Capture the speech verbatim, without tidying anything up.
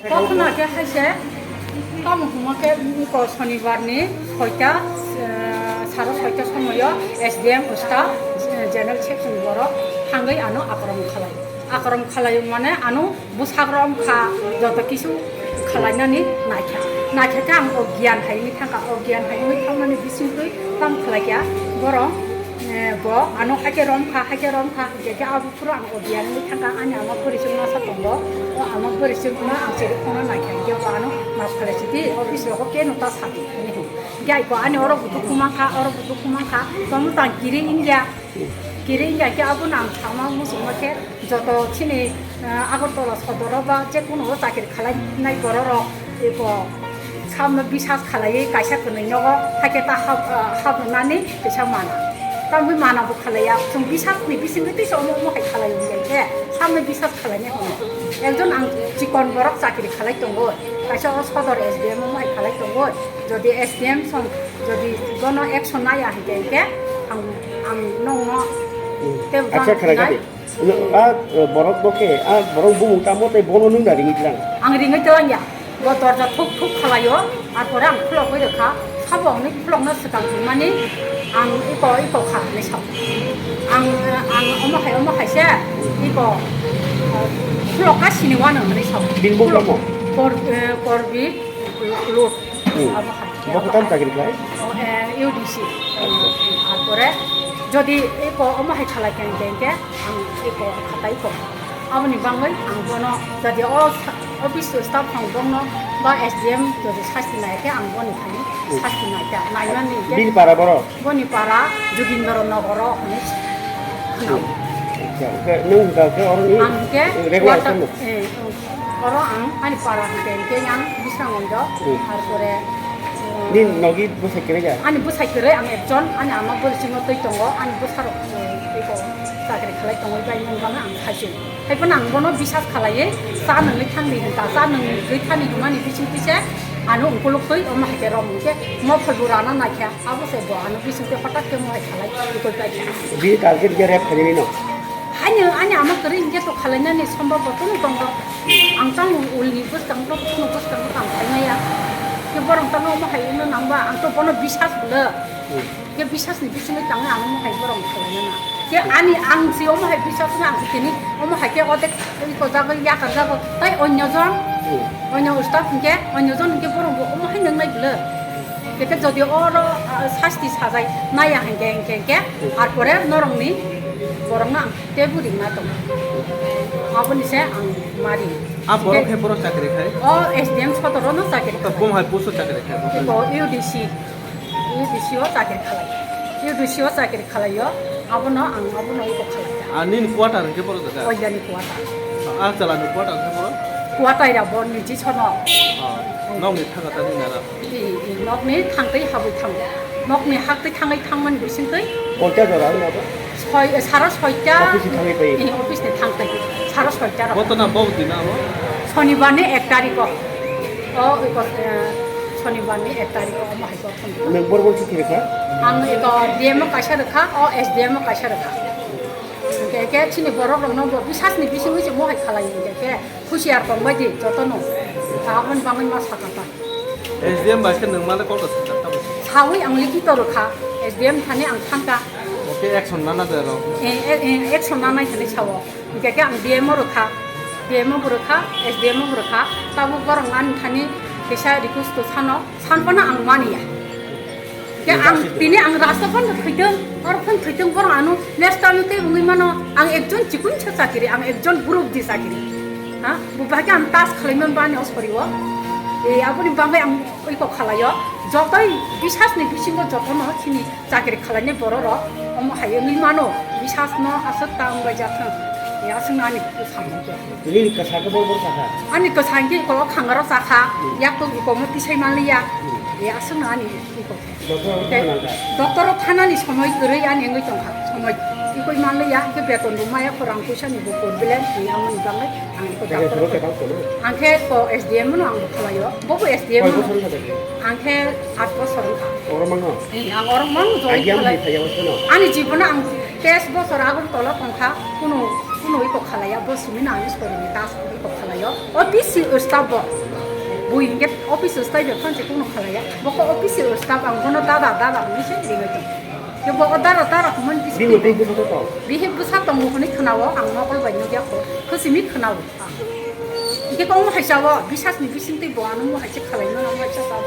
Kothoma khe hai se, tamo hwnma khe ko sonibar ni soita, eh, saro soita somoyo S D M usta, eh, general section borok thangwi ano akorom khalai. Akorom khalai mane ano bwsakrom kha, joto kisu khalainani naikha. Naikha khe ang o giyan hai wngwi thangkha, o giyan hai wngwi thangnani bisingtwi tamo khlai kha borok, eh, bo ano haikhe rom kha, haikhe rom kha, hwnkhe khe abo phuru ang o giyan wngwi thangkha, ani ama porichuk masa tongo, o ama porichuk no ang chiri phone naikha, hwnkhe bo ano map khlai sidi, office rogo keno ta sadi, hwnwi hwn. Hwnkhe ai ko ani oro buthuk khumang kha, oro buthuk khumang kha, tamo tang kiri wngya. Kiri wngya khe abono ang sama muchungma khe joto chini, ah, Agartala sodoro ba je kuno o chakri khalai nai borok rok eko samno bisas khalaiwi kaisa kwnwi nogo hakhe ta hap, ah, hap nani kisa mana. Tamwi mana bo khalaiya, chwng bisas ni bisingtwi tisa omo omo hai khalai wngya khe samno bisas khalai nai hono. Ekjon ang chikon borok chakri khalai tongo, kaisa o sodor S D M omo hai khalai tongo. Jodi S D M song, jodi bono action naya hingke, hingke ang, ang nongno Hmm. tei Acha, khna nai- kadi. A, borok bo khe, a, borok bumung tamo tei bono nung da ringwi tlang. Ang ringwi tlang ya. Bo dorja thuk thuk khalaio, ar pore ang khulogwi rwkha. Sabo ang ni khulokno swkang hwnmani ang iko, iko kha hinwi sao. Ang, ang omo hai, omo hai se iko, eh, khulok ka sini wano hinwi sao. Bini bung tamo? Kor-, eh, Korbi. Lut. Hmm. Abo hai. Bo khe tam chakri khlai? O, eh, U D C. Acha. Ar pore jodi eko omo hai khalai khe, khe, khe ang eko khatai ko. Aboni bangwi ang bono jodi o sa-, office staff rok bongno ba S D M jodi sasti nai khe ang boni thani Hmm. sasti nai khe. Naimani khe Bini para borok? Boni para Jogindra Nogoro hinwi khna. Acha, khe nwng hwnkha khe oroni Ang khe regular quarter, khe mo? Eh, oro ang ani para hwnkhe hwnkhe yang Bisramganjo, Hmm. ar pore, eh, Nini nogi bwsai kwrwi ya? Ani bwsai kwrwi ang ekjon, ani ama bwrwi simo twi tongo, ani bwsarok, eh, eko chakri khalai tongwi bai nwng bangwi ang khaising. Haiphano ang bono bisas khalaiwi cha nungwi thangdi hwnka, cha nungwi thani hwnmani bising twi se ano ungkuluk twi omo hai khe rom hwnkhe mokholbo rana naikha. Abo se bo ano bising twi hotak khe mohai khalai twi koi paikha. Bini target khe rep khainani no? Haino ani ama kwrwi hinkhe to khalainani sombhob bo tong tongo. Ang tamo ulni bwskango, kheno bwskango tamo khaimaya. Khe borok tamo omo hai wngno nangba ang to bono bisas bwle. Hmm. Khe bisasni bisingwi tangwi ang omo hai borok khalainana. Khe ani ang si omo hai bisas wngna ang tini omo hai khe odek iko jago yakar jago. Tai onyo jon, Hmm. onyo ustad hinkhe, onyo jon hinkhe borok bo omo hai nang nai bwle. Khe jodi oro, ah, sasti sajai naya hinkhe, hinkhe, hinkhe, ar pore norokni borokno ang tebo ringna tongo. Aboni se ang mari. A borok Hinkhe khe borok chakri khai? O S D M sodoro no chakri khai. Bom hai post o chakri khai? Eko U D C, U D C o chakri khalai. U D C o chakri khalaio, abono ang abono eko khalai. A nini quarter hinkhe borok jaga? Oilani quarter. A chalani quarter hinkhe borok? Quarter ya bo niji sono. Ah, nokni thangka ta nini ara? I, i, nokni thangtwi habwi thango. Nokni haktwi thangwi thangmani bisingtwi. Koita jora wngya bo? Soi, saro soita. Office ni thangwi pai? I, office ni thangtwi. Saro soita rok. Bo to na bo din abo? Sonibar ni ek tarikh o. O, iko, eh, sonibar ni ek tarikh o, omo hai ko thangwi. Nwng bor bor si thangwi kha? Ang iko D M o kaisa rwkha, o S D M o kaisa rwkha. Hingke, hingke chini borok rokno bo bisas ni bisingwi se mohai khalai hingke khe. Husiar tongbai di jotono. Aboni bagwi ma sakha ta. S D M bai khe nwng male kok ta sakha ta bo. Sawi ang likito rwkha, S D M thani ang thangkha. Oke, action nana de ro. Eh, eh, eh, action nanai hinwi sao. Hingke khe ang D M o rwkha, D M o bo rwkha, S D M o bo rwkha. Tabuk borok ani thani kisa request to sano. Sanphano ang mani ya. Ya, ang tini ang rasta phano thwitwng, oro phano thwitwng, borok ano next time tei wngwi mano, ang ekjon chikun sa chakiri, ang ekjon group di chakiri. Ha? Bo bahai khe ang tas khlai man bani o sori o. E, aboni bagwi ang oi kok khalai o. Jotoi bisas ni bisingo jotono chini chakiri khlai ni borok rok omo hai wngwi mano, bisas no aswk ta wngbai jak thang. E, aswk nani samung khe. Nini kwsa khe bor bor sakha? Ani kwsa hwnkhe iko khangaro sakha, Hmm. yak tok iko mo tisai manliya. Hmm. E aswk no ani iko. Doctor o Te thana kha? Doctor o thanani somoi kwrwi ani wngwi tongkha. Somoi ikoi manliya, hwnkhe beton bo maya, khorang puisa ni bo problem, tini amoni bagwi ang iko Khe doctor suro o khe tang kono? Ang khe ko S D M no ang bo khlai o. Bo bo S D M Koi no. Bosor wngkha tei? Ang khe aat bosor wngkha. Oro mano? Ee, ang oro mang join Idea khlai. Wngkha ya bosor no? Ani jibono ang Teis bosor Agartala tongkha, kunu, kunu iko khalaiya, bo simi nang ani sorini ta iko khalai Office staff bo. Bui hingke office staff bai phone se kuno khalaya. Boko office staff ang bono dada, dada hwnwi se ringo tong. Ke boko dada, dada hwnwi Bini twi busa to tong. Bihi busa tongo hwnwi khwnao, ang mokol bai nukya kho. Khosimi khwnao. Ike kong hai sao, bisas ni bising twi bo ano mo hai se khalai no, mo hai se sao.